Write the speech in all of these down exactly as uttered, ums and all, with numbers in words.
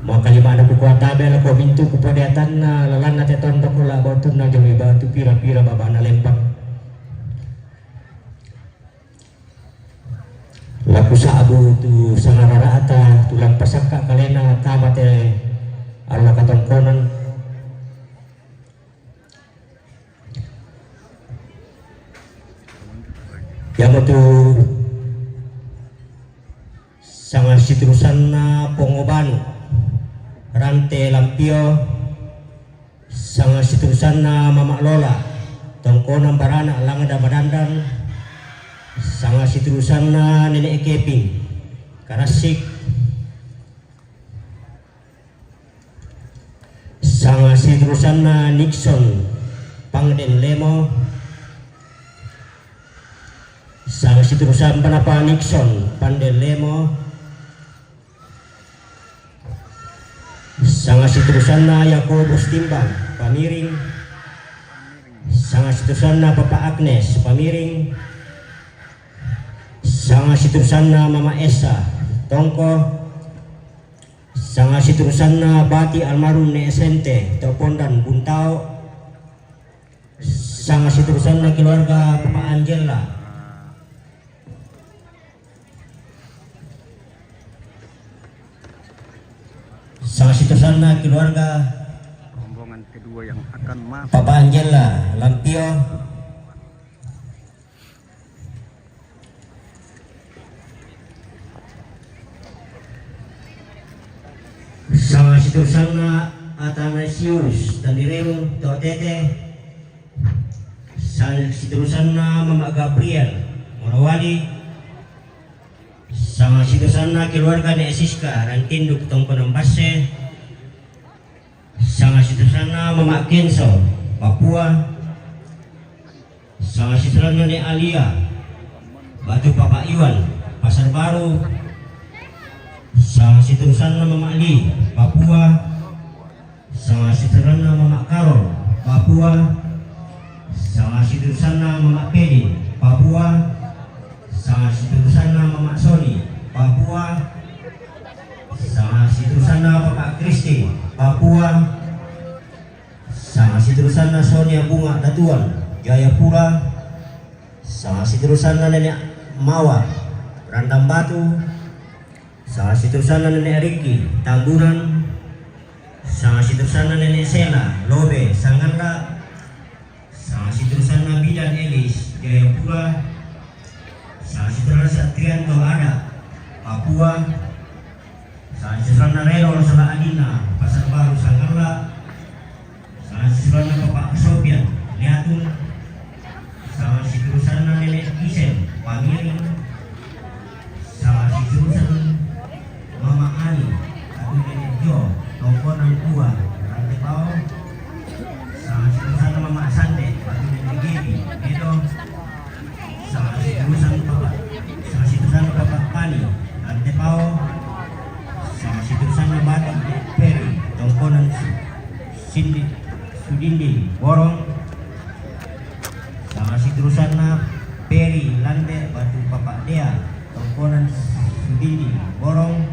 Makalima'na kukuatabe lako mintu' kupodeatanna lalanna te tondok la botunna jami batu pira-pira babana lempang. La kusa'bu tu sangarara'ta, tu lampasakka kalena tama te alla katongkonan. Iamotu sanga siturusanna Pongo Banu, Rante Lampio, sanga siturusanna Mama Lola, tongkonan barana Langda Madandan, sanga siturusanna Nenek Keping, Karassik, sanga siturusanna Nixon, Pangden Lemo, sanga siturusanna Napa Nixon, Pangden Lemo, sanga siturusanna Yakobus Timbang, Pamiring, sanga siturusanna Papa Agnes, Pamiring, sanga siturusanna Mama Esa, Tongko, sanga siturusanna Bati almarhum Ne Sente, Topondan, Buntao, sanga siturusanna keluarga Papa Angela, sanga siturusanna keluarga Rombongan kedua yang akan masuk. Papa Angela Lampio, sanga siturusanna Athanasius Tandiremu, Totete, sanga siturusanna Mama Gabriel Morawali, sanga siturusanna keluarga Ne Siska Rantinduk, Tongkonan Basse, sanga siturusanna Mama Kenso, Papua, sanga siturusanna Ne Alia, Batu Papa Iwan, Pasar Baru, sanga siturusanna Mama Li, Papua, sanga siturusanna Mama Karol, Papua, sanga siturusanna Mama Pedi, Papua, sanga siturusanna Mama Soni, Papua, sanga siturusanna Papa Christine, Papua, sanga siturusanna Sonia Bunga Datuan, Jayapura, sanga siturusanna Nenek Mawa, Randang Batu, sanga siturusanna Nenek Riki, Tambunan, sanga siturusanna Nenek Sela, Lobe, Sangalla, sanga siturusanna Bidan Elis, Jayapura, sanga siturusanna Satrianto Ada, Papua, sanga siturusanna Reno Sala Adina, Pasar Baru, Sangalla, sanga siturusanna Papa Sopian, Liatung, sanga siturusanna Nenek Isen, Pamiring, sanga siturusanna Mama Ani, Atu Nenek Jo, Tongkonan Tua, Rante Pao, sanga siturusanna Mama Sande, Atu Nenek Gebi, Edo, sanga siturusanna Papa, sanga siturusanna Papa Pani, Rante Pao, sanga siturusanna Bati Peri, Tongkonan Su-, Sindi, Sudindi, Borong, sanga siturusanna Peri Lande Batu Papa Dea, Tongkonan Sudindi, Borong,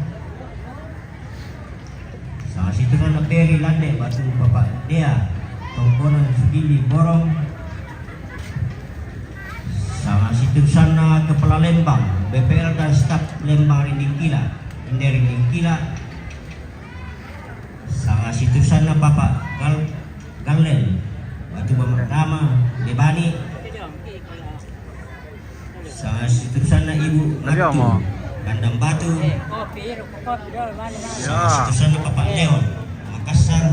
sanga siturusanna Peri Lande Batu Papa Dea, Tongkonan Sudindi, Borong, sanga siturusanna Kepala Lembang, B P L dan staf Lembang Rinding Kila, Inde Rinding Kila, sanga siturusanna Papa Gal-, Gallen, Batu Mama Rama, Lebani, sanga siturusanna Ibu Matu, Kandang Batu, sanga siturusanna Papa Leon, Makassar,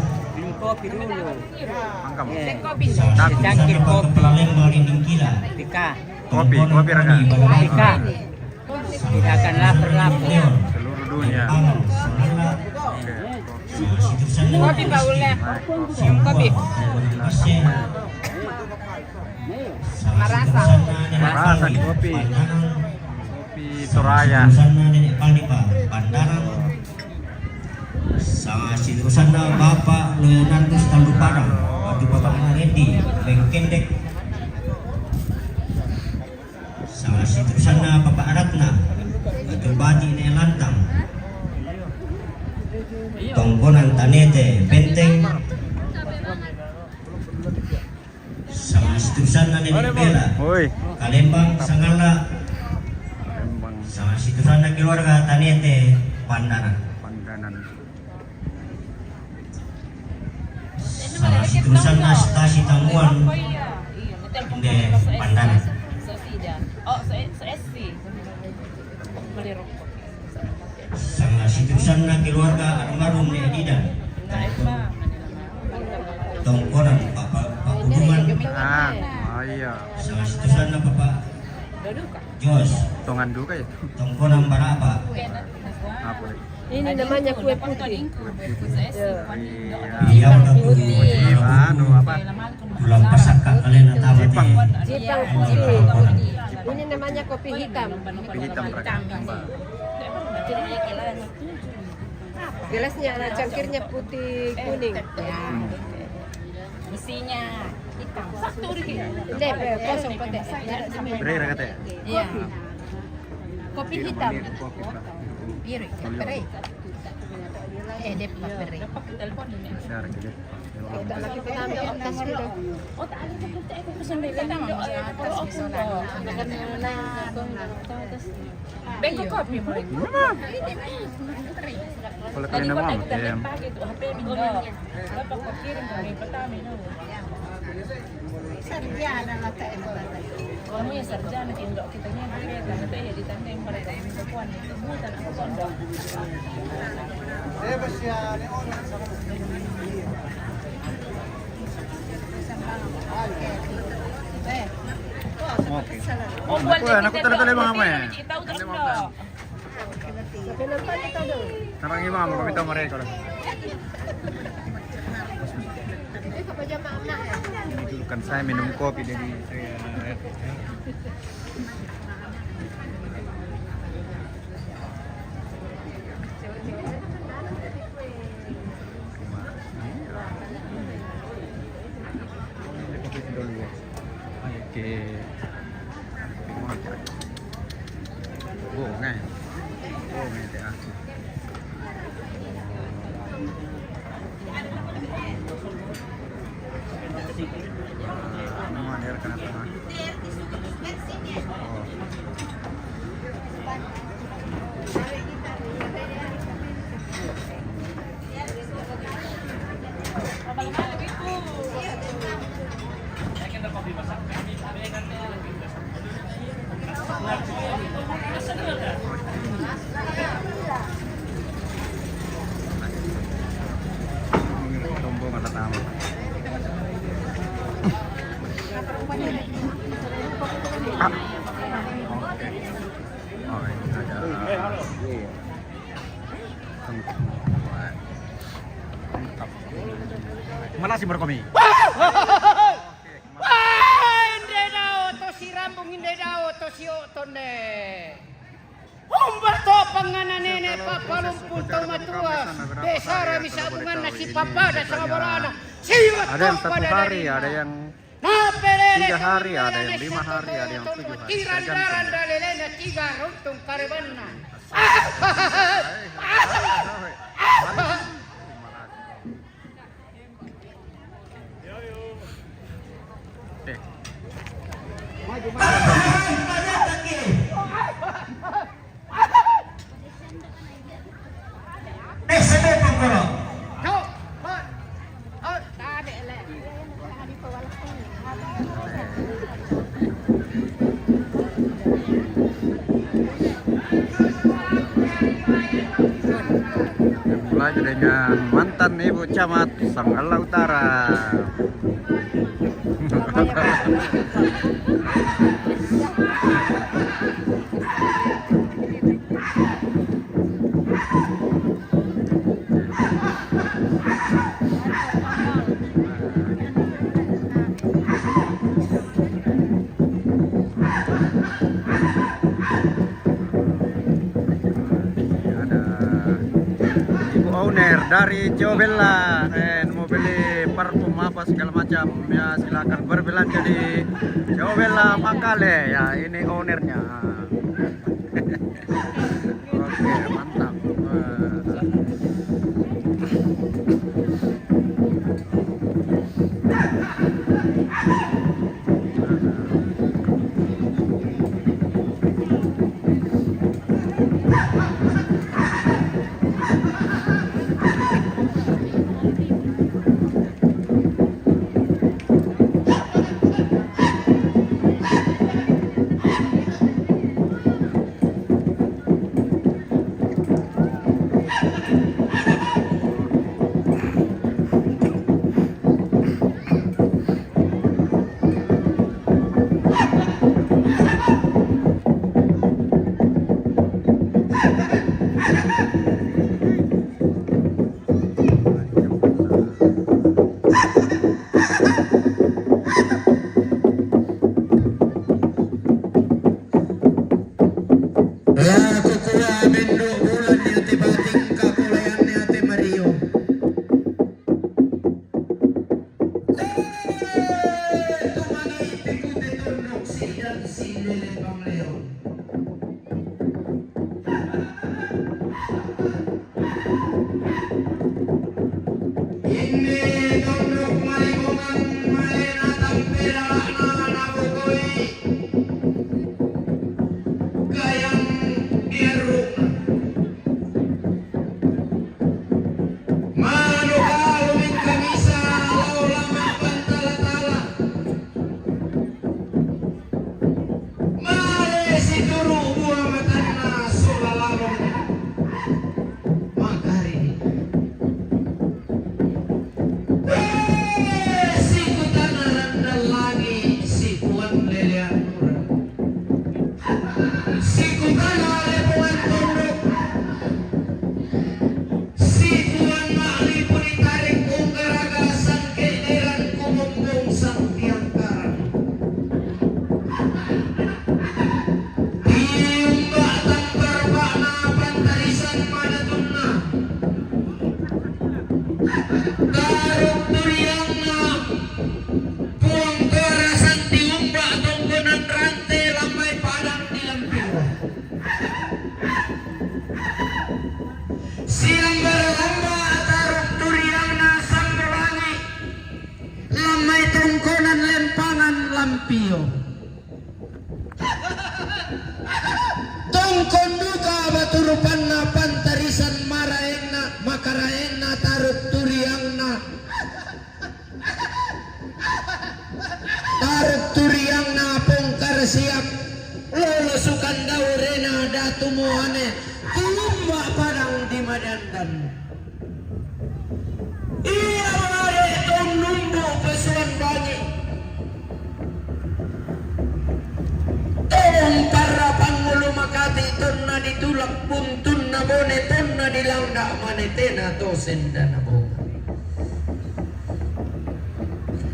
sanga siturusanna Papa Kepala Lembang Rinding Kila, Kopi, kopi, Raka. Kopi, Kak. Tidak akan lapar-lapar. Seluruh dunia. Kopi, Pak Ule. Kopi. Marasa. Kopi. Kopi Soraya. Sanga siturusanna Bapak Leonardus Tandu Padang, Batu Bapak Anak Rendi, Bengkendek. Sanga siturusanna Papa Aratna, Batu Bati Ne Lantang. Tongkonan Tanete Benteng. Sanga situsanna Nene Bela. Woi. Kalembang Sangala. Kalembang. Sanga situsanna keluarga Tanete Pandanan. Pandanan. Sanga situsanna Stasi Tamuan. Inde Pandanan. Sanga situsanna keluarga almarhum Nek Didan. Tongkonan Papa Pakudungan. Ah, oh iya. Sanga situsanna Papa Jos. Tongan duka ya. Tongkonan Barapa. Apa? Ini namanya kue putu. Iya. Iya, udah tuh. Iya, anu apa? Tulang pasak kalian tahu. Jipang. Jipang putu. Ini namanya kopi hitam. Kopi hitam, Raka. Gelasnya, cangkirnya putih kuning. Ya. Isinya hitam. Satu dikit. Ini, eh, kosong kote. Bere, Raka, teh. Iya. Kopi hitam. Biru, bere. Eh, dia bere. Besar gitu. Kita lagi pertama di atas gitu. Oh, tak ada, kita ikut pesan beda. Kita mau atas di sana. Bengkok kopi, mulai. Kalau kalian mau, ya. Pagi tuh, H P minum. Berapa kau kirim, kami pertama minum. Sarjana lah, tak enak. Kamu ya sarjana, Indo, kita nya beda, tapi ya ditandai pada yang perempuan itu bukan aku kondo. Oke. Oh, buat aku, aku kita tahu, tahu, tahu. Tarang imam, kami tahu mereka lah. Ini dulu kan saya minum kopi, jadi saya. Oke. Bunga, eh. Bunga, teh, ah. Bunga, dia rekan apa, ah? Oh. Ah. Oh, ini ada. Mana si Markomi? Wah, inde dao to si Rambung, inde dao to si Otonde. Umbar to pangana nene, papalumpun to matua, besara misabungan nasi papada sama barana. Siwat ada yang satu hari, ada yang tiga hari, ada yang lima hari, ada yang tujuh hari, tergantung. Tiran daran dalelena tiga runtung karebanna. Mulai dengan mantan Ibu Camat Sanggala Utara. Ada ibu owner dari Cowok Bella, eh, mau beli parfum apa segala macam, ya silakan berbelanja di Cowok Bella Makale. Ya, ini ownernya. Oke, mantap. Wah. Inni tondok malibongan malena tampe dala'na nabokoi gayang diarru'na. Manu kalu mingka misa lao lama pantala-tala. Male situru bua matanna sola lalong magari. Eh, sikutana randallangi, sikuan lelean murah. Sikutana lepongan tondok. Sikuan ma'lipuni tarik unggaraga sangke'deran kumombong sangtiangkarang. Tiumba tamparba'na pantarisan manatunna. Taruk turiangna Puang Karasan tiumba tongkonan rante lammai padang di Lampiro. Siambara lamba taruk turiangna Sambolangi lammai tongkonan lempangan Lampio. Tongkon duka batu rupanna pantarisan maraenna, makaraenna taruk turiangna. Taruk turiangna Pongkar siap lolo sukan daurena datu muane tiumba padang di Madandan. Ia mare tonnumbu pesuan bangi. Tong parrapangngulu makati tonna ditulak buntunna bone tonna dilangda mane tena to sendana bonga.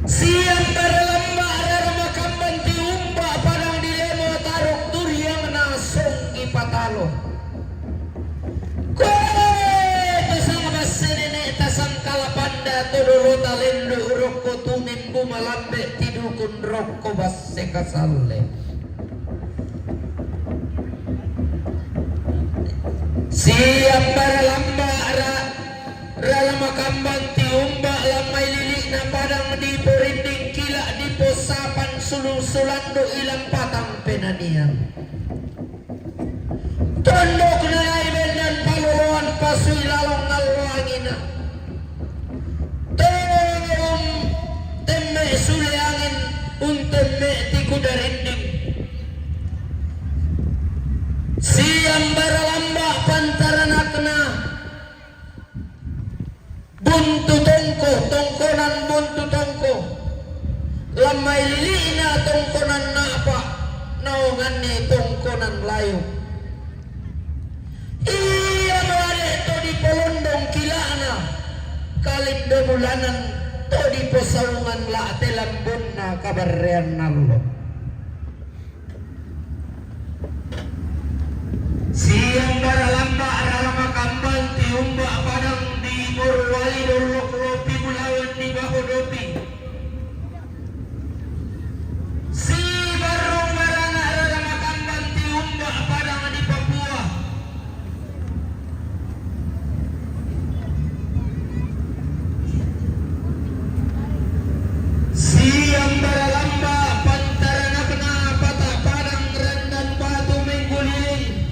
Siang baralamba rara makambang tiumba padang dilemo taruk turiangna songgi patalo. Koe tasaba senene tasangkala panda todolo talendu rokko tumimbu malambe tidukun rokko basse kasalle. Siang baralamba ra Rara makambang tiumba lammai lili'na padang dipo rinding kila dipo sapan sulung sulandu ilang patang penanian. Tondokna nai bendan paloloan pasui lalong ngalloangina. Tolong temme sule angin untemme tikuda rinding. Siang baralamba pantaranakna Buntu Tongko, tongkonan Buntu Tongko. Lammai lili'na tongkonan napa naonganni tongkonan layu. Iya made to dipolondong kila'na kalindo bulanan to diposaungan la'te lambunna kabarrean allo. Siang baralamba rara makambang tiumba padang di Morowali dollok lopi bulawan di Bahodopi. Sibarrung barana rara makambang tiumba padang di Papua. Siang baralamba pantaranakna pata padang randan batu mengguliling.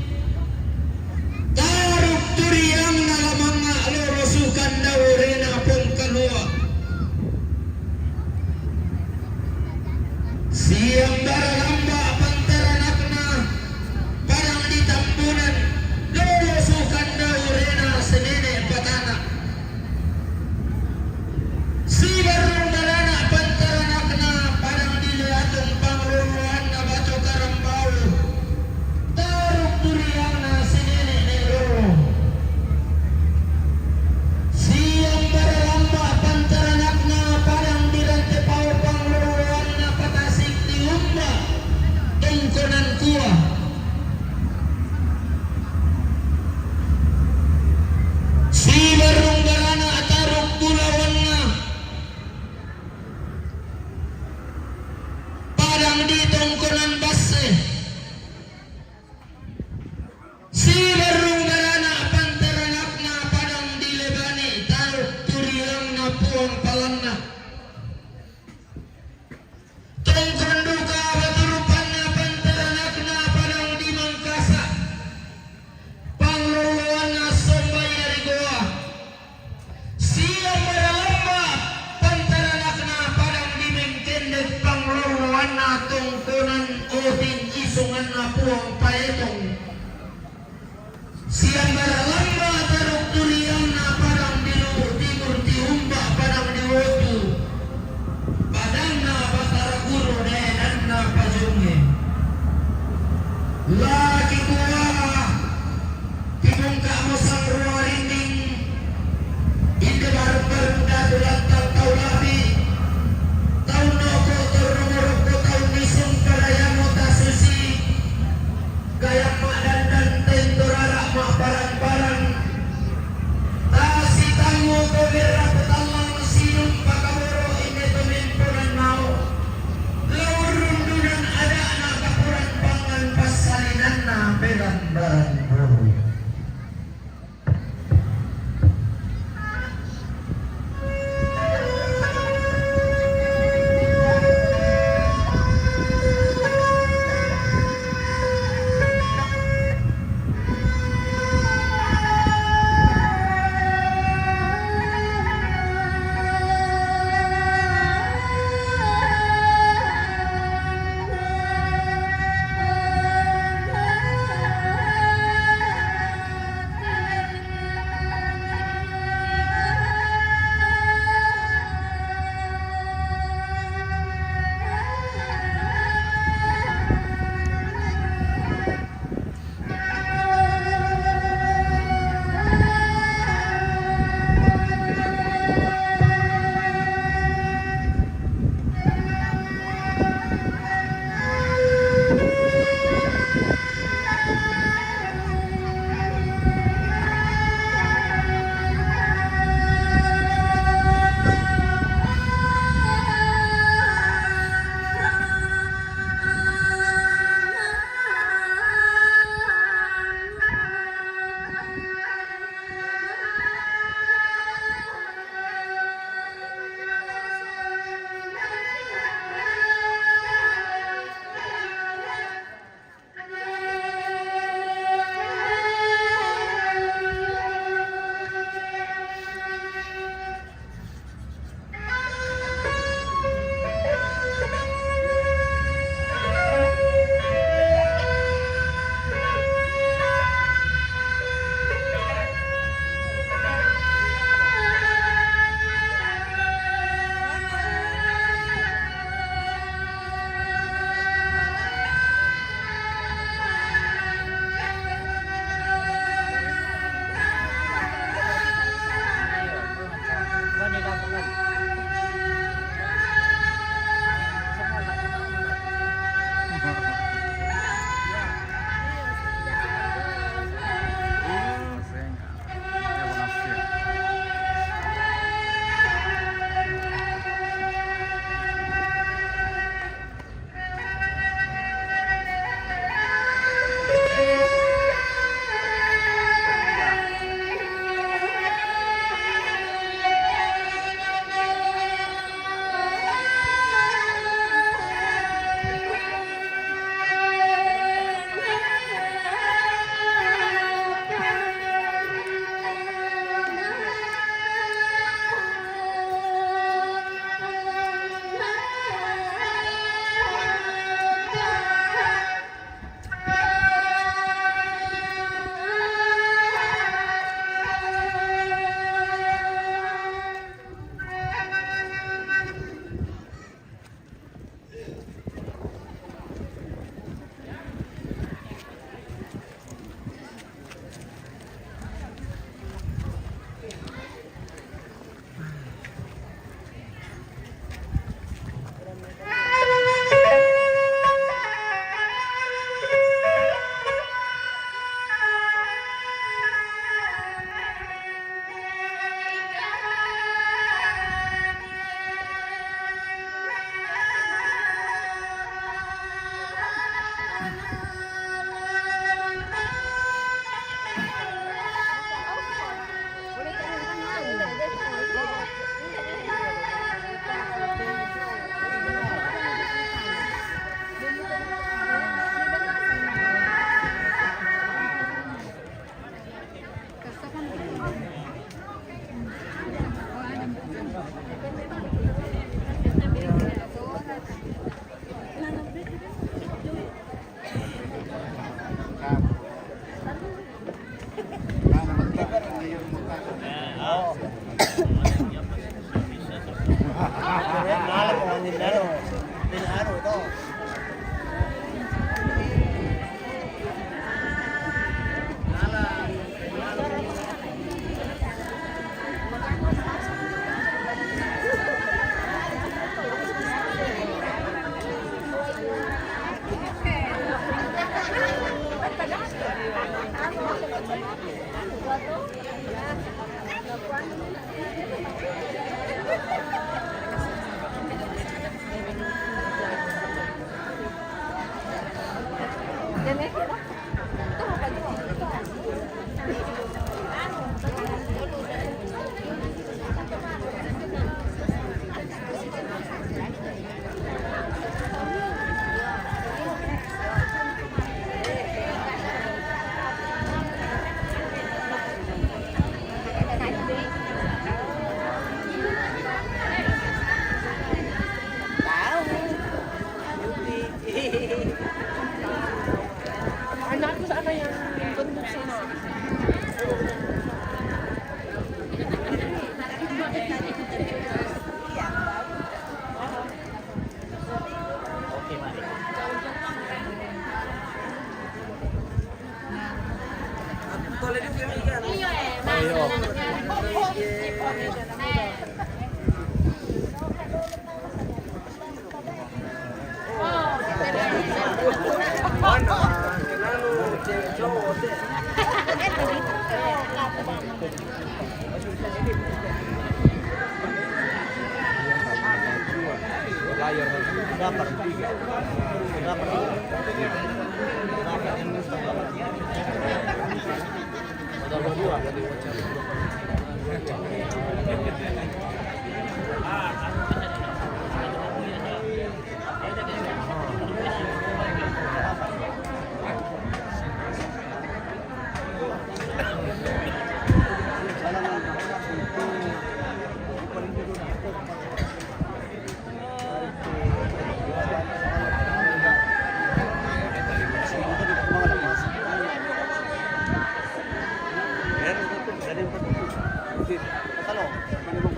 Ano,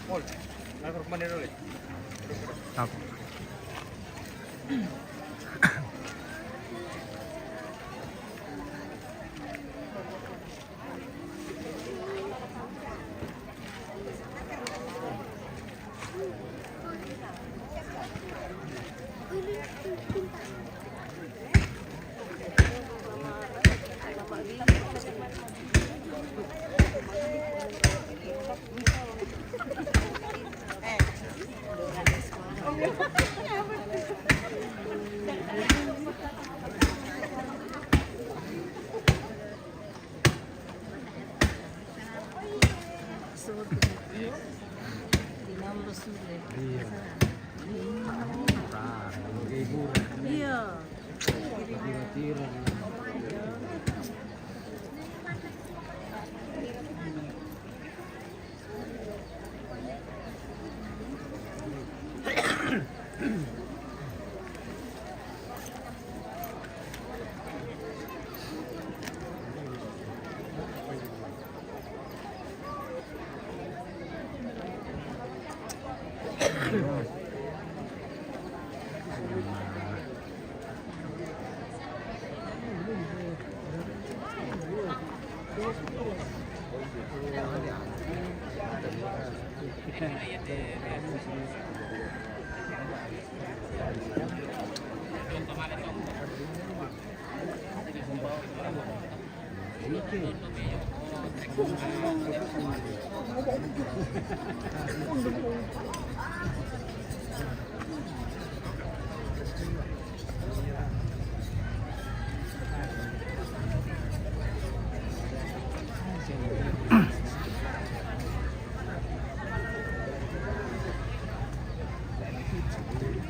Mall. Nalkor kemana dulu? Apa? Iya. Iya.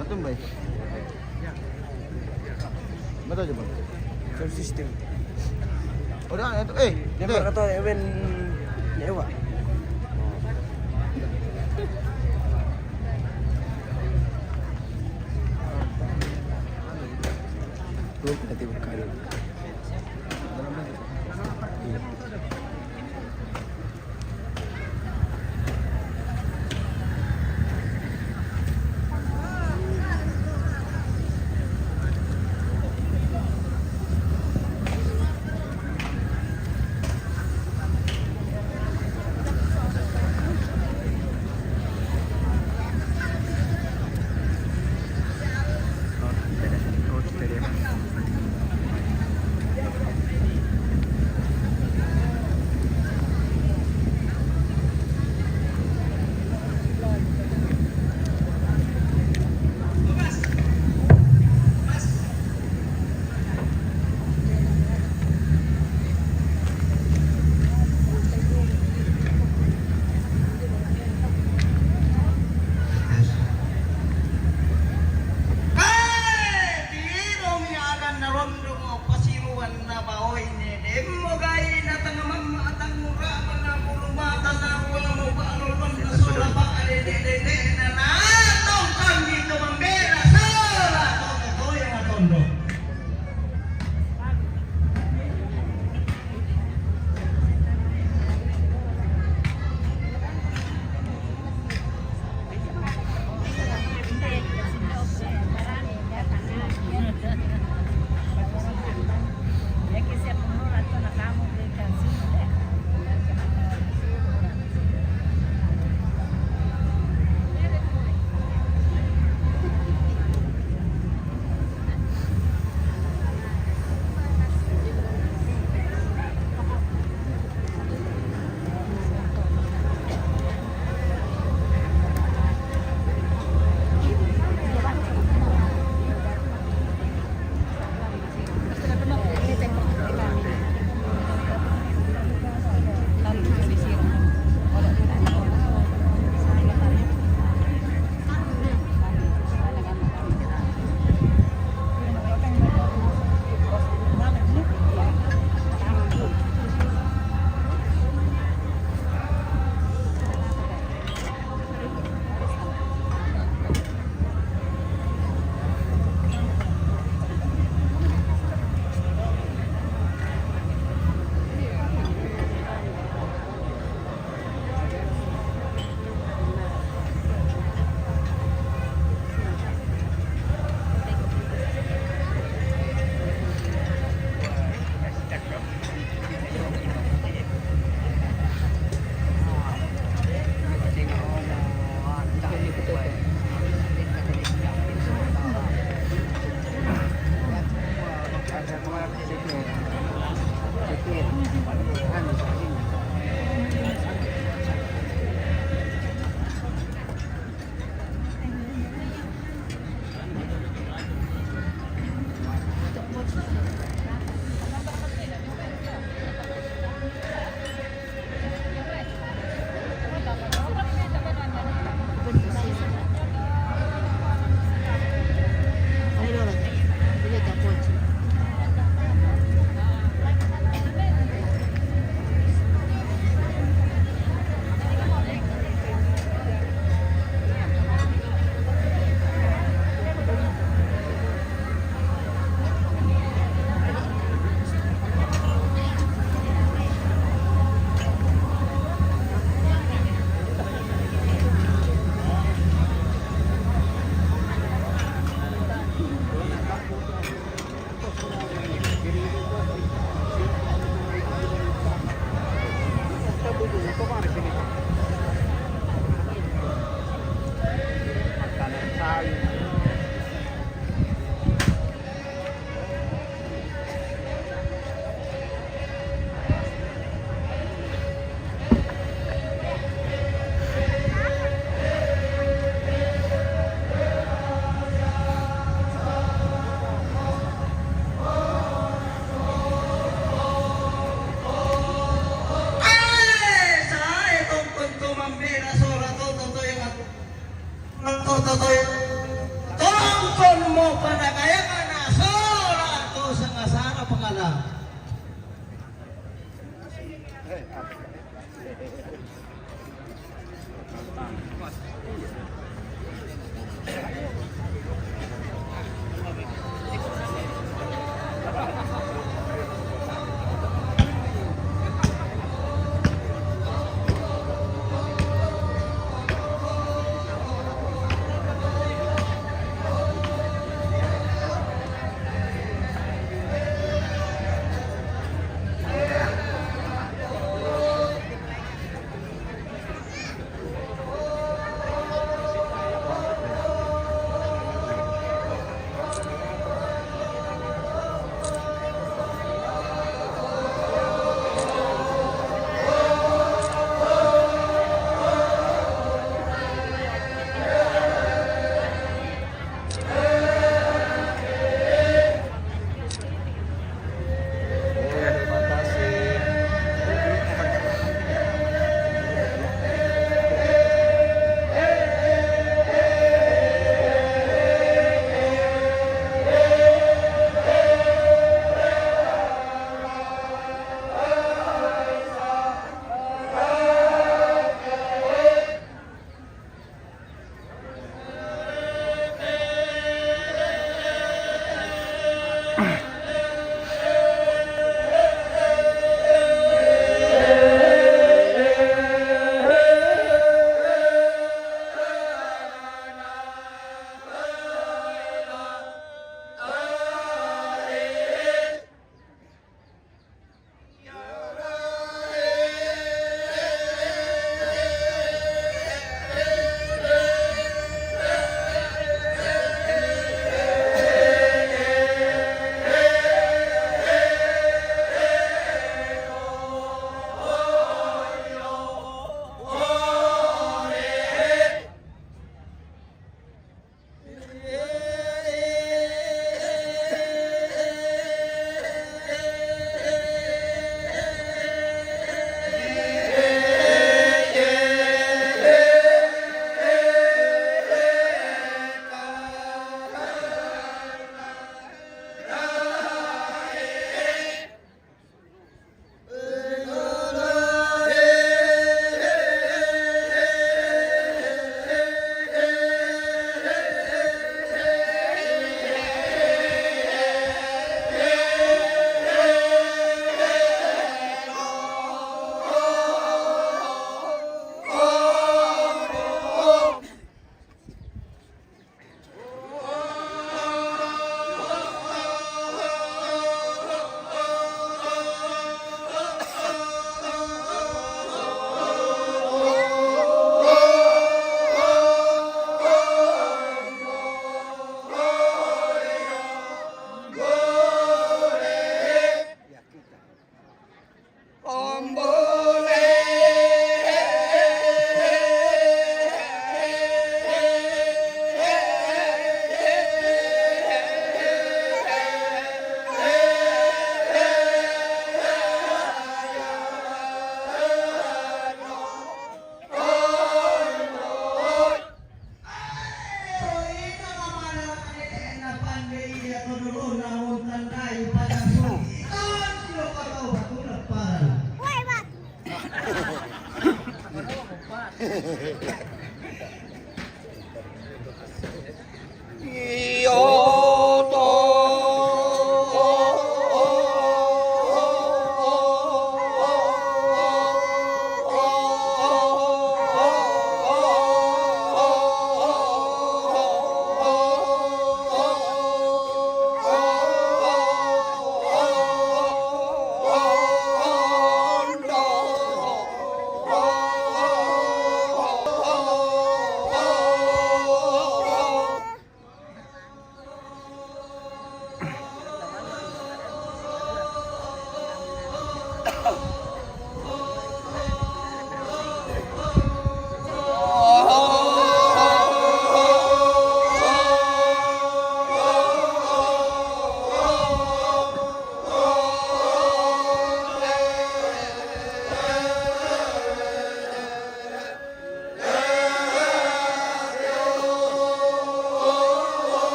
Betul, Bay? Betul aja, Bang. Sound system. Udah, itu, eh, Dia deh. Kata Ewen nyewa. Belum nanti buka dulu. Ay, sa itong punto, mambira, sora to, totoo yung ako. Totoo, totoo yung tungkol mo, panagayan ka na, sora to, sa ngasana, pangalan.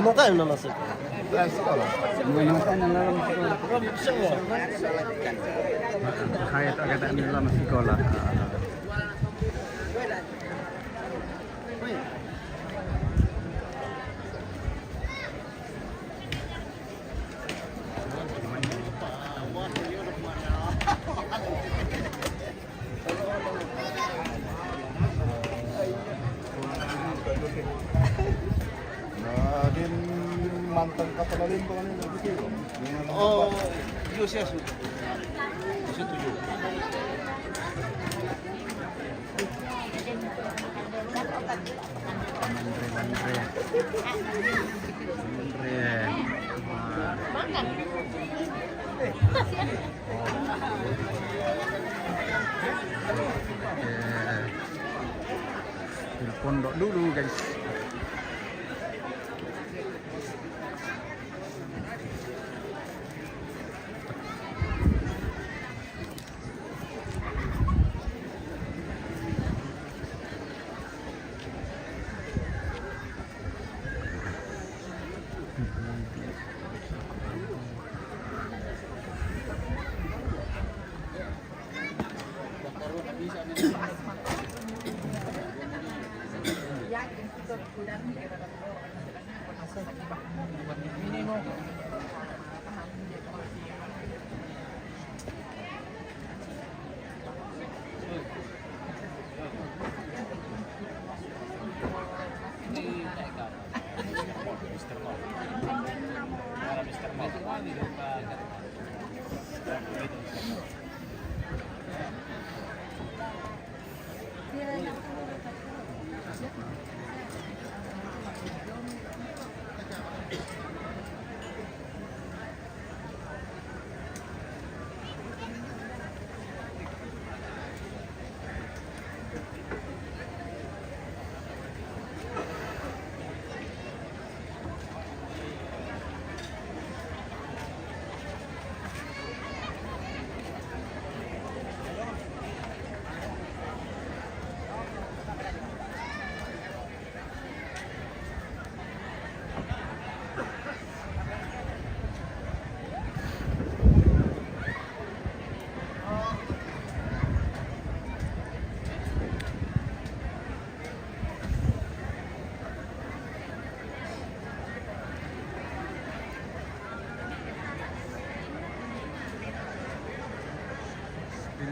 Makakain na lang sila. Kaya ito, kita nila masikola. Na din mantan ka pala rin ko ano yung nagkikita. Oh, yes, yes. Gusto to yun. Telepon dulu, guys.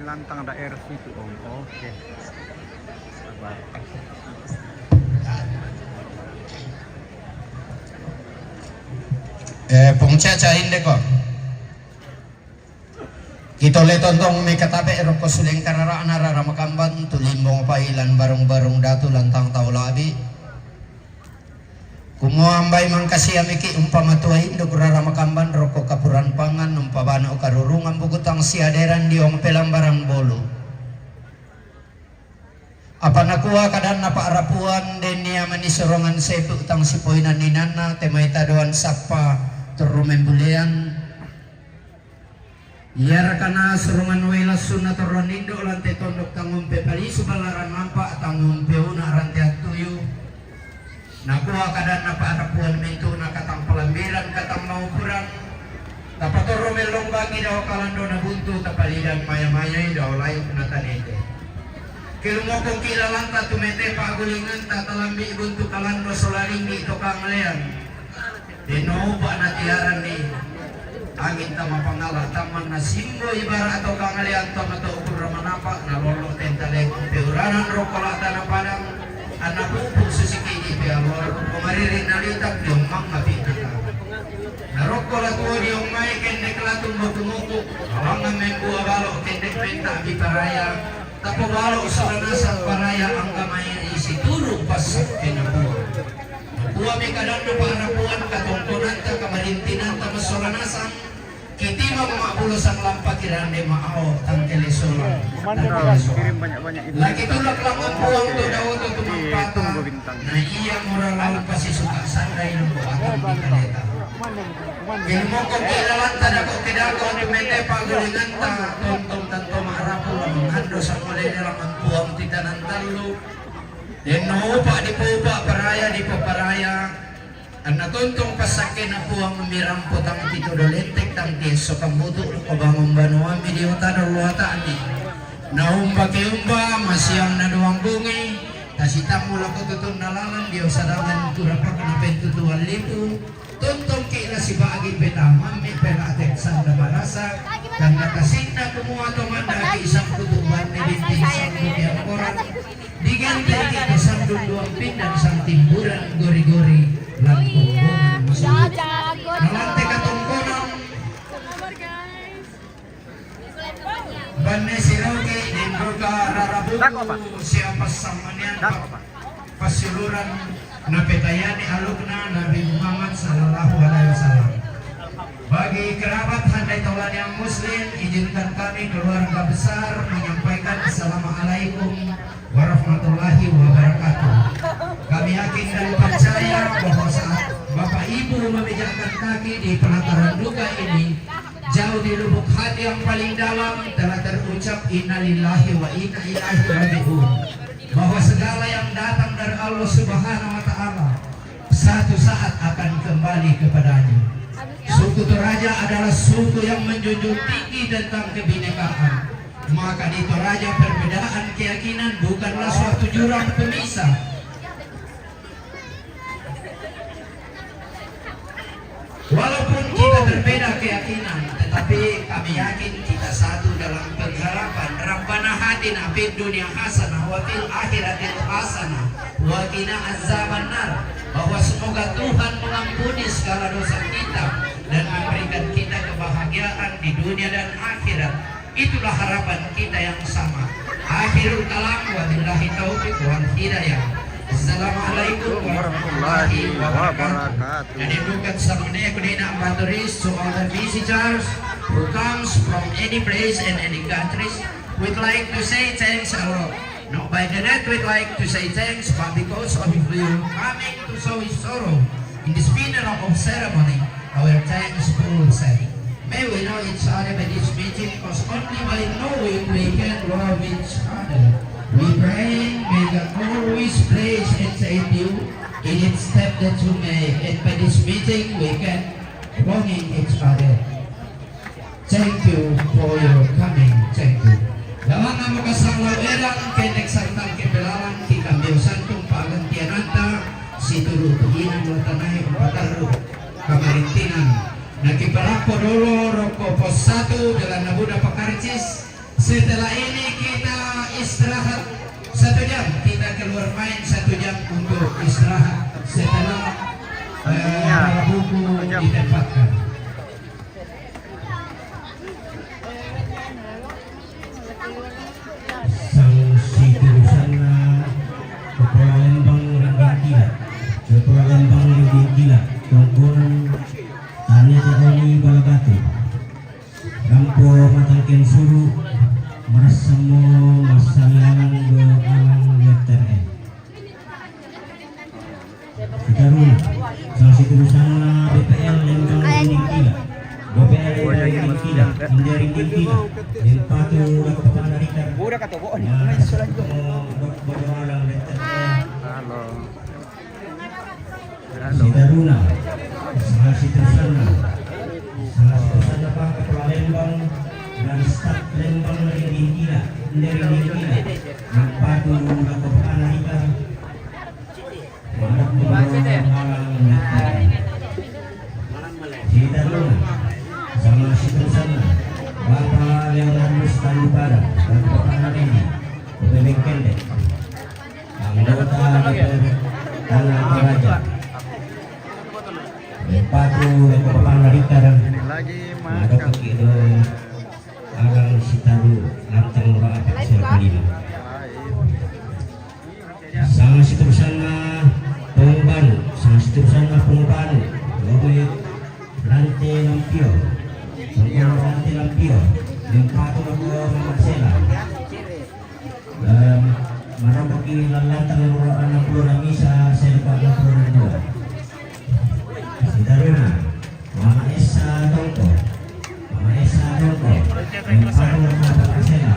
Lantang daerah situ, Om. Oke. Sabar. Eh, Pung Caca, inde ko. Kito le tontong me katabe roko suleng karara na rara makamban tu limbong pailan barung-barung datu lantang tau labi. Kumua ambai mangkasi amiki umpama tua indo kurara makamban roko kapuran pangan umpabano karurungan bugutang siaderan diong pelambaran bolu. Apa nakua kadanna pa arapuan denia mani sorongan setu tang sipoinan ninanna temai tadoan sappa turru membulean. Iyarakana sorongan wai lassunna torro nindo lante tondok tangumpe palisu ballaran nampa tangumpe una rante attuyu. Nakua kadanna pa arapuan mintu na katang palambiran katang maupuran. Tapatorro mellombangi dao kalando na buntu tapalidan maya-mayai dao layuk na tanete. Kelumokongki lalanta tumete pagulinganta talambi buntu kalando solalinggi to kanglean. Deno upa natiaranni angin tama pangala taman na simbo ibarat atau kangalian tama to ukur manapa na lolo tentale peuranan roko la tanah padang anna pupu susiki di pealor pemaririn nalitak di omang api kita. Na roko la tuo di omai kendek latung boku muku awangan membua balo kendek penta di paraya. Tappa balo sola nasang paraya angka mai ri situru passakke nakua. Nakua mekadanna pa'rapuan katongkonanta kamarintinanta massola nasang. Kitimbang ma' bulo sanglampa kirande ma'ao tangkele sola. Kirim banyak-banyak itu. Lagi tulak lamang puang tu dau tu tumampata. Na iya mura lalu pasi suka sandai lumbu akan di kaleta. Ilmu ko kilalanta dako kidako tu mete pagulinganta, tontong tanto ma'rapu lamang hando sakolene lamang puang titanan tallu. Denno upa' dipoupa', paraya dipaparaya. Anna tontong passakkena Puang mirampo tang kitodo lentek tang kiesso kammutu loko bangun banuammi dio tana luata'mi. Naumba keumba masiang naduang bungi, tasitammu lako tutunna lalang dio sadangan kurapakna pentutuan lipu, tontongki la sibagi peta mammi pela atek sanda marasa, tanda kasinna kumua to mandaki sangkutu banne binting sangkutu yang koran, Digenteki to sandung duang pindang sang timburan gori-gori langkung bongan masudu. Nalante katongkonan banne sirogi denduka rarabuku siapa samanian passiuluran napetayani alukna Nabi Muhammad sallallahu alaihi wasallam. Bagi kerabat handai taulani yang muslim, izinkan kami keluarga besar menyampaikan assalamualaikum warahmatullahi wabarakatuh. Kami yakin dan percaya bahwa saat Bapak Ibu memijakkan kaki di pelataran duka ini, jauh di lubuk hati yang paling dalam telah terucap innalillahi wa inna ilaihi raji'un, bahwa segala yang datang dari Allah Subhanahu wa Ta'ala satu saat akan kembali kepadanya. Suku Toraja adalah suku yang menjunjung tinggi tentang kebinekaan. Maka di Toraja perbedaan keyakinan bukanlah suatu jurang pemisah. Walaupun kita berbeda keyakinan, tetapi kami yakin kita satu dalam pengharapan. Rabbana atina fid dunya hasanah wa fil akhirati hasanah wa qina azabannar. Bahwa semoga Tuhan mengampuni segala dosa kita dan memberikan kita kebahagiaan di dunia dan akhirat. Itulah harapan kita yang sama. Akhirul kalam, wabillahi taufiq wal hidayah. Assalamualaikum warahmatullahi wabarakatuh. Jadi bukan samune kunina maturis to all the visitors who comes from any place and any countries. We'd like to say thanks a lot. Not by the net, we'd like to say thanks, but because of your coming to show his sorrow in this funeral of ceremony, our thanks full send. May we know each other by this meeting, because only by knowing we can love each other. We pray, may God always bless and save you in each step that you make, and by this meeting we can longing each other. Thank you for your coming. Thank you. Lawanna mukasang lau edang, kenek sartang kepelalang, kikambio santung pagantiananta, situru tu inang latanai umpatarru kamarintinan. Nakipalappo dolo rokko pos satu, jalan Nabuda Pakarcis. Setelah ini kita istirahat satu jam, kita keluar main satu jam untuk istirahat setelah eh, para buku ditempatkan. Sang siturusanna Kepala Lembang Ringgingkila, Kepala Lembang Ringgingkila, tongkonan tane teoni balagatu. Rampo matangken suru, marassammo massaliangan do alang lettere. Sitaruna, salah siturusanna B P L Lembang Ringgingkila. B P L Lembang Ringgingkila, Inde Ringgingkila, Lempatu Dakapapana Rikar. Udah kata bohong, nah, selanjutnya. Bodo alang lettere. Halo. Sitaruna, salah siturusanna, salah siturusanna Pak Kepala Lembang dan staf Lembang Ringgingkila, Inde Ringgingkila, Lempatu Dakapapana Rikar. Sitaruna, salah siturusanna Bapak Leonardus Tanjung Padang, Dakapapana Rikar, Kota Bengkende. Anggota D P R Tanah Toraja. Lempatu Dakapapana Rikar. Madokki do alang sitaru lantang ro atak sila kelima. Salah siturusanna Pongobanu, salah siturusanna Pongobanu. Lome Rante Lampio, Lempatu lako Mama Sela. Em, Manokoki lallanta nomoro enam puluh enam Isa, saya lupa enam puluh enam dua. Sitaruna, Mama Esa Tongko. Mama Esa Tongko. Lempatu lako Mama Sela.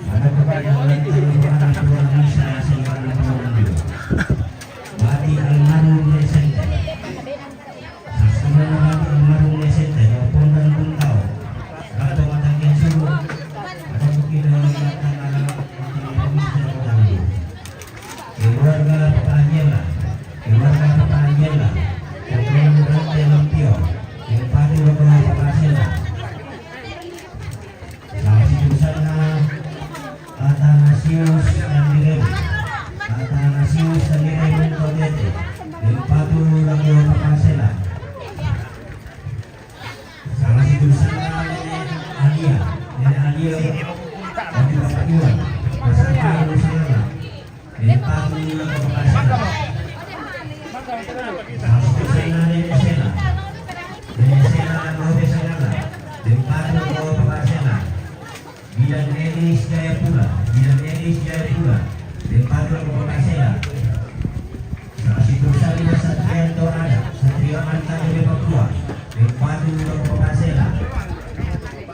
Manokoki lallanta nomoro enam puluh enam Isa, saya lupa enam puluh enam dua. Bati almarhum Sente. Sastra Bati almarhum Sente, Pondan Buntau. Ratu Matang Kensuru. Ada bukti dalam mata anak. Keluarga Papa Angela, keluarga Papa Angela, keluarga Rantai Lampio, yang padu keluarga Papa Angela. Salah satu sana Athanasius Tandirebu, Athanasius Tandirebu Kotete, yang padu keluarga Papa Angela. Salah satu sana Nenek Alia, Nenek Alia, bagi Bapak Iwan, beserta Nusana. Lempatu lako Papa Sela. Salah satu sana Nenek Sela. Nenek Sela, Robe Sela. Lempatu lako Papa Sela. Bidan Elis Jayapura. Bidan Elis Jayapura. Lempatu lako Papa Sela. Salah satu sana Satria Torada. Satria Anta dari Papua. Lempatu lako Papa Sela.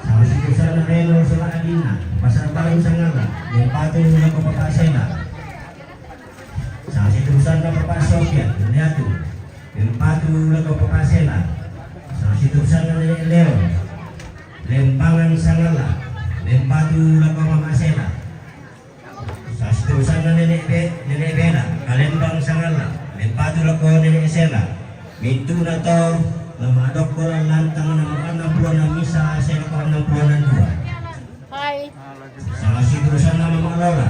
Salah satu sana Reno Sela Adina. Pasar Baru Sangala. Lempatu lako Papa Sela. Salah satu sana Papa Sofian, Leatu. Lempatu lako Papa Sela. Salah satu sana Nenek Leo. Lembangan Sangala. Lempatu lako Mama Sela. Salah satu sana Nenek Be-, Nenek Bela, Kalembang Sangala. Lempatu lako Nenek Sela. Mintuna to, Mama Dokko lallanta nomoro enam puluh enam Isa, saya lupa enam puluh enam dua. Hai. Salah satu sana Mama Lola.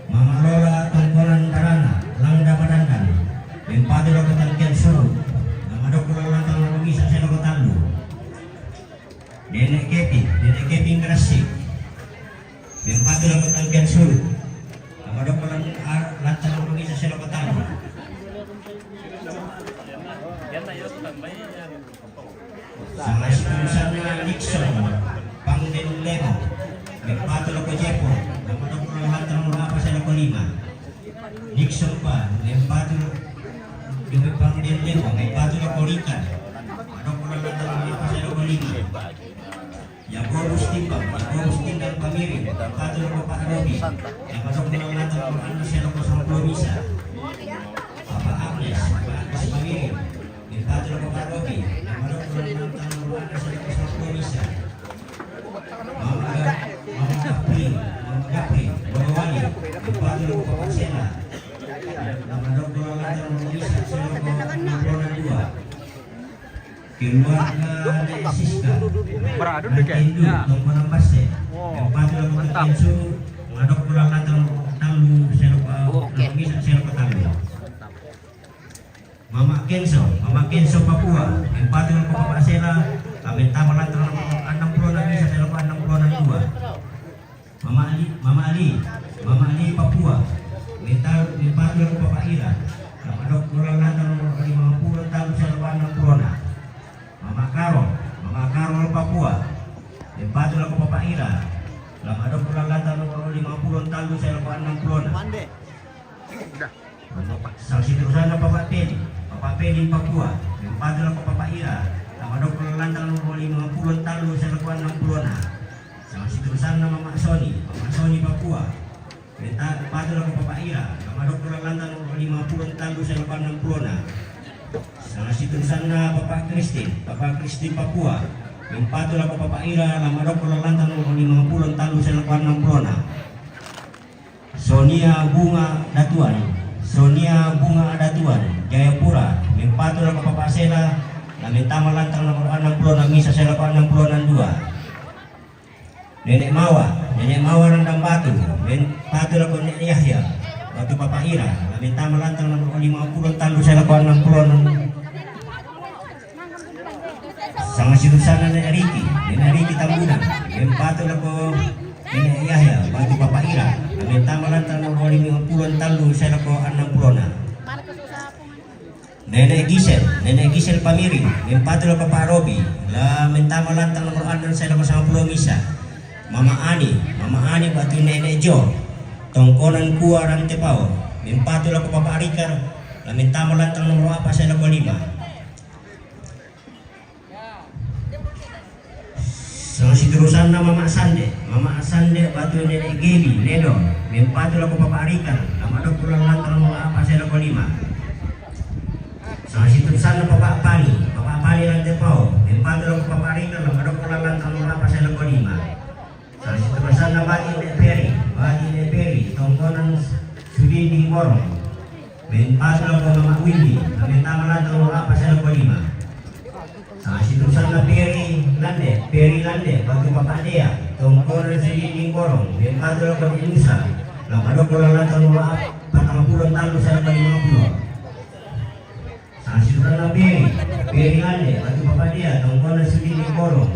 Mama Lola Tongkonan Barana, Langda Madandan. Lempatu lako Tangkian Suru. Mama Dokko lallanta nomoro Isa, saya lupa tallu. Nenek Kepi, Nenek Kepi Ngeresi. Lempatu lako Tangkian Suru. Mama Dokko lan-, a-, lallanta nomoro Isa, saya lupa tallu. Salah satu sana Nixon, Pangden Lemo, lempatu lako Jepo, Mama Dokko lallanta nomoro apa, saya lupa lima. Nixon pa, lempatu, Jomi Pangden Lemo, lempatu lako Rika, Mama Dokko lallanta nomoro apa, saya lupa lima. Yakobus Timbang, Yakobus Timbang Pamiri, lempatu lako Pak Robi, Mama Dokko lallanta nomoro anu, saya lupa sampulo Isa. Papa Agnes, Papa Agnes Pamiri, lempatu lako Pak Robi, Mama Dokko lallanta nomoro anu, saya lupa sampulo Isa. Mama Gap-, Mama Gapri, Mama Gapri, Boyolali, lempatu lako Papa Sela. Mama Dokko lallanta nomoro Isa, saya lupa enam puluh enam dua. Keluarga Nek Siska. Beradu deh kayaknya. Tongkonan Passe. Wow, mantap. Lempatu lako Tangkian Suru, Mama Dokko lallanta nomoro tallu, saya lupa, oh, oke. Nomoro Isa, saya lupa tallu. Mama Kenso, Mama Kenso Papua, lempatu lako Papa Sela, lallanta lallanta nomoro enam puluh enam Isa, saya lupa enam puluh enam dua. Mama Ali, Mama Ali, Mama Ali Papua, lempatu, lempatu lako Papa Ira, Mama Dokko lallanta nomoro lima puluh tallu, saya lupa enam puluh enam. Mama Karo, Mama Karo Papua, lempatu lako Papa Ira, Mama Dokko lallanta nomoro lima puluh tallu, saya lupa enam puluh enam. Salah satu sana Papa Peni, Papa Peni Papua, lempatu lako Papa Ira, Mama Dokko lallanta nomoro lima puluh tallu, saya lupa enam puluh enam. Salah satu sana Mama Soni, Mama Soni Papua, lempatu lako Papa Ira, Mama Dokko lallanta nomoro lima puluh tallu, saya lupa enam puluh enam. Salah satu sana Papa Kristin, Papa Kristin Papua, lempatu lako Papa Ira, Mama Dokko lallanta nomoro lima puluh tallu, saya lupa enam puluh enam. Sonia Bunga Datuan, Sonia Bunga Datuan, Jayapura, lempatu lako Papa Sela, lallanta lallanta nomoro enam puluh enam Isa, saya lupa enam puluh enam dua. Nenek Mawa, Nenek Mawa Randang Batu, lempatu lako Nenek Yahya, Batu Papa Ira, lallanta lallanta nomoro lima puluh tallu, saya lupa enam puluh enam. Salah satu sana Nenek Riki, Nenek Riki Tambunan, lempatu lako Nenek Yahya, Batu Papa Ira, lallanta lallanta nomoro lima puluh tallu, saya lupa enam puluh enam. Nenek Gisel, Nenek Gisel Pamiri, mempatu lako Pak Robi, la mentama lantang nomor andon saya lako sangpulo misa. Mama Ani, Mama Ani batu Nenek Jo, tongkonan kua Rantepao, mempatu lako Papa Rikar, la mentama lantang nomor apa saya lako lima. Sanga siturusanna Mama Sande, Mama Sande batu Nenek Geli, Ledo, mempatu lako Papa Rikar, la madokko lantang nomor apa saya lako lima. Sanga siturusanna Papa Pani, Papa Pani Rantepao, mempatu lako Papa Rikar, la madokko lantang nomor apa saya lako lima. Sanga siturusanna Bati Nenek Peri, Bati Nenek Peri, tongkonan Sudindi Borong, mempatu lako Mama Windy, la mentama lantang nomor apa saya lako lima. Sanga siturusanna Peri Lande, Peri Lande, batu Papa Dea, tongkonan Sudindi Borong, mempatu lako Nusa, la madokko lantang nomor apa, patang pulo tallu saya lako lima pulo. Sanga siturusanna Peri, Peri Lande, batu Papa Dea, tongkonan Sudindi Borong,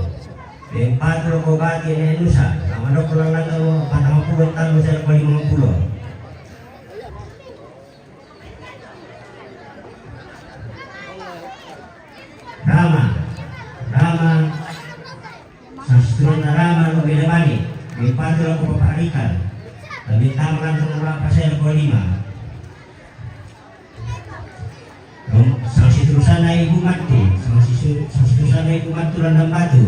mempatu lako Bati Nenek Nusa, la madokko lantang nomor patang pulo tallu saya lako lima pulo. Rama, Rama, sanga siturusanna Rama lako Bidabani, mempatu lako Papa Rikar, la mentama lantang nomor apa saya lako lima. Sanga siturusanna Ibu Matti, sanga sisu-, sanga siturusanna Ibu Matti Landang Batu,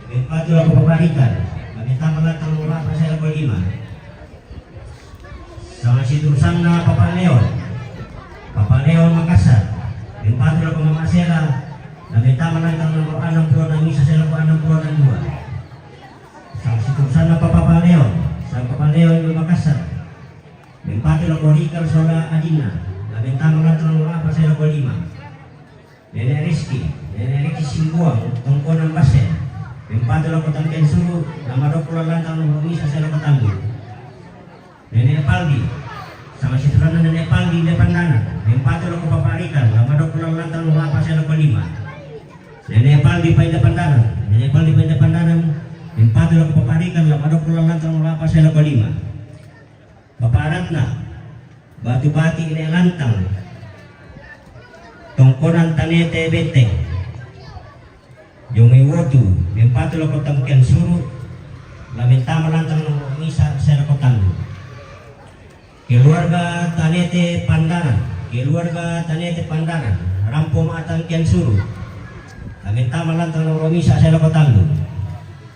mempatu lako Papa Rikar, la mentama lantang nomor apa saya lako lima. Sanga siturusanna Papa Leon, Papa Leon Makassar, mempatu lako Mama Sela, la mentama lantang nomor annang pulo misa saya lako annang pulo dua. Sanga siturusanna Papa Leon, sanga Papa Leon Makassar, mempatu lako Rikar sola adinna, la mentama lantang nomor apa saya lako lima. Nenek Rizky, Nenek Rizky Simbuang, tongkonan Basse, mempatu lako Tangkian Suru, la madokko lantang nomor misa saya lako tallu. Nenek Paldi, sanga siturusanna Nenek Paldi Indah Pandanan, mempatu lako Papa Rikar, la madokko lantang nomor apa saya lako lima. Nenek Paldi Paindah Pandanan, Nenek Paldi Paindah Pandanan, mempatu lako Papa Rikar, la madokko lantang nomor apa saya lako lima. Papa Ratna, batu Bati Nenek Lantang, tongkonan Tanete Benteng, Jomai Wotu, mempatu lako Tangkian Suru, la mentama lantang nomor misa saya lako tallu. Keluarga Tanete Pandanan, keluarga Tanete Pandanan, rampo ma Tangkian Suru, la mentama lantang nomor misa saya lako tallu.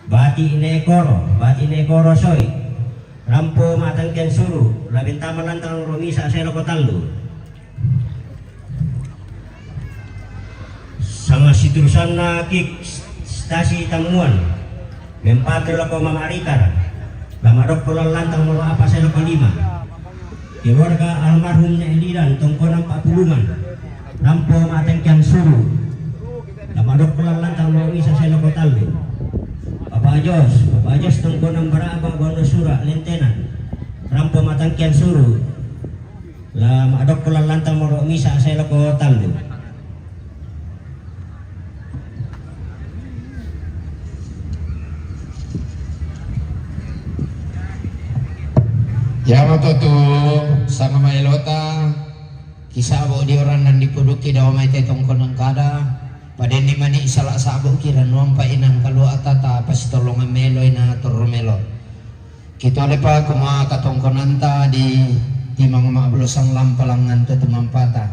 Bati Nenek Koro, Bati Nenek Koro Soi, rampo ma Tangkian Suru, la mentama lantang nomor misa saya lako tallu. Sanga siturusanna Kik Stasi Tammuan, mempatu lako Mama Rikar, la madokko lantang nomor apa saya lako lima. Keluarga almarhum Nenek Lidan, tongkonan Pak Pulungan, rampo ma Tangkian Suru, la madokko lantang nomor misa saya lako tallu. Papa Jos, Papa Jos tongkonan Baraba, Wonosura, Lentena, rampo ma Tangkian Suru, la madokko lantang nomor misa saya lako tallu. Iamoto tu sanga maelota kisabo dioranna dipuduki dao mai te tongkonan kada, padenni mani sala saboki rannuang pa inang kaluata ta pasitolongan meloi na torro melo. Kitolepa kuma katongkonanta di timang mablusang lampalangan tu tumampata.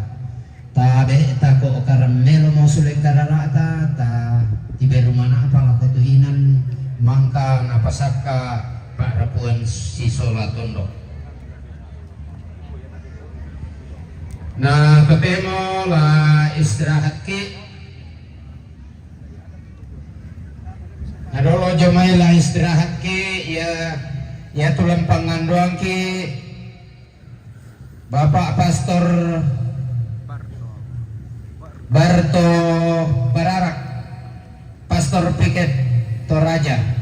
Tabe tako karam melo mau suleng kararata, ta tiberu mana apa lako tu inan mangka napasakka pa'rapuan sisola tondok. Na totemo la istirahatki. Nadolo jomai la istirahatki, ya, ya tulang pangandoangki Bapak Pastor Barto Bararak, Pastor Piket Toraja.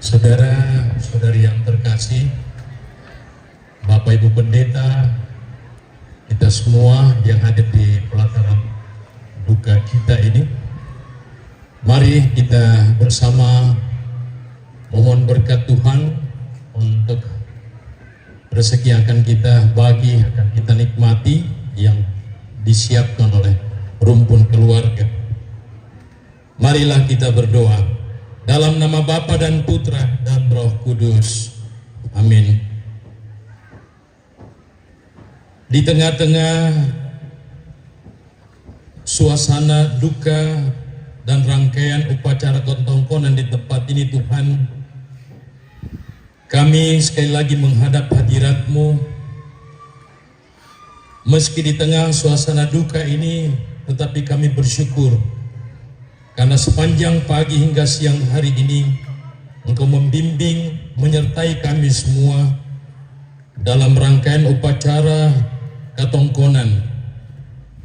Saudara-saudari yang terkasih, Bapak Ibu Pendeta, kita semua yang hadir di pelataran duka kita ini, mari kita bersama mohon berkat Tuhan untuk rezeki akan kita bagi, akan kita nikmati yang disiapkan oleh rumpun keluarga. Marilah kita berdoa. Dalam nama Bapa dan Putra dan Roh Kudus. Amin. Di tengah-tengah suasana duka dan rangkaian upacara ketongkonan di tempat ini, Tuhan, kami sekali lagi menghadap hadirat-Mu. Meski di tengah suasana duka ini, tetapi kami bersyukur karena sepanjang pagi hingga siang hari ini, Engkau membimbing, menyertai kami semua dalam rangkaian upacara katongkonan.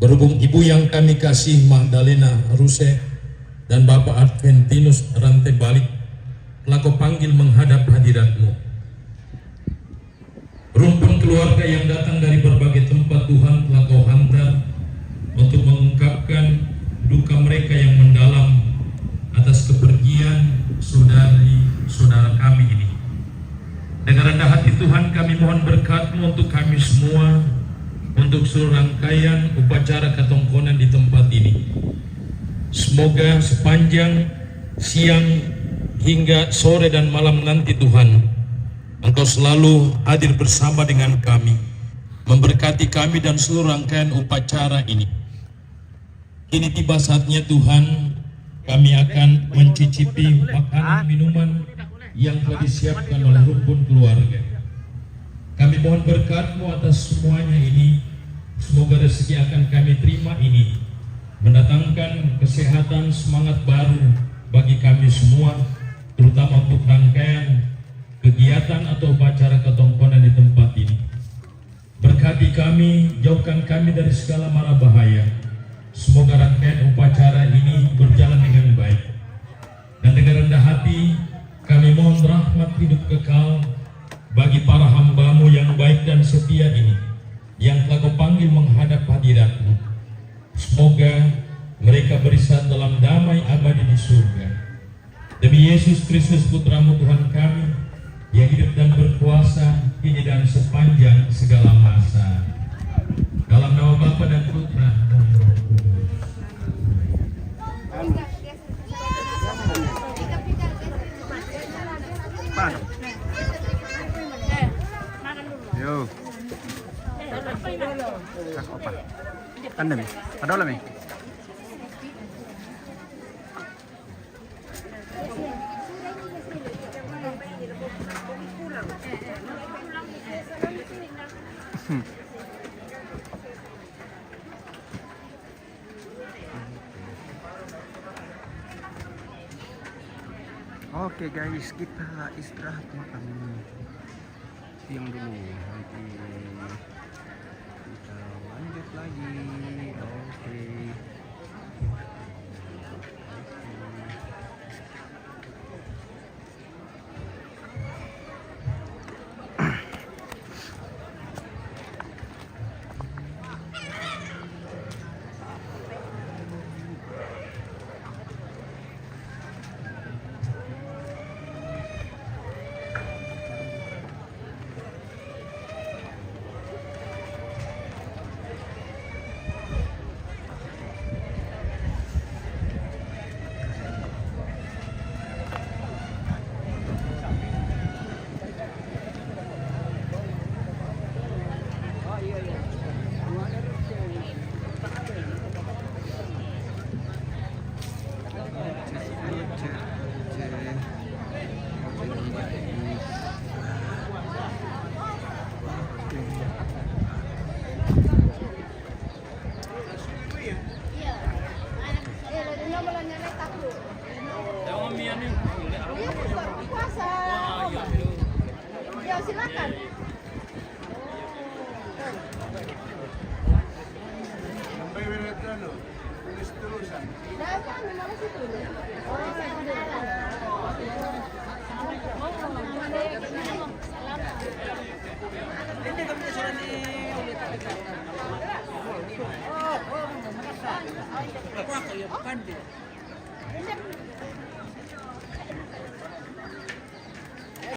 Berhubung Ibu yang kami kasih, Magdalena Ruse, dan Bapak Adventinus Rantebalik, telah Kau panggil menghadap hadirat-Mu. Rumpun keluarga yang datang dari berbagai tempat, Tuhan, telah Kau hantar untuk mengungkapkan duka mereka yang mendalam atas kepergian saudari-saudara kami ini. Dengan rendah hati, Tuhan, kami mohon berkat-Mu untuk kami semua, untuk seluruh rangkaian upacara katongkonan di tempat ini. Semoga sepanjang siang hingga sore dan malam nanti, Tuhan, Engkau selalu hadir bersama dengan kami, memberkati kami dan seluruh rangkaian upacara ini. Kini tiba saatnya, Tuhan, kami akan mencicipi makanan minuman yang telah disiapkan oleh rumpun keluarga. Kami mohon berkat-Mu atas semuanya ini. Semoga rezeki akan kami terima ini mendatangkan kesehatan, semangat baru bagi kami semua, terutama untuk rangkaian kegiatan atau upacara katongkonan di tempat ini. Berkati kami, jauhkan kami dari segala mara bahaya. Semoga rangkaian upacara ini berjalan dengan baik. Dan dengan rendah hati, kami mohon rahmat hidup kekal bagi para hamba-Mu yang baik dan setia ini, yang telah Kau panggil menghadap hadirat-Mu. Semoga mereka beristirahat dalam damai abadi di surga. Demi Yesus Kristus, Putra-Mu, Tuhan kami, yang hidup dan berkuasa kini dan sepanjang segala masa. Dalam nama Bapa dan Putra dan Roh Kudus. Yo. Ada lah, Mi. Oke guys, kita istirahat makan siang dulu. Nanti kita lanjut lagi. Oke.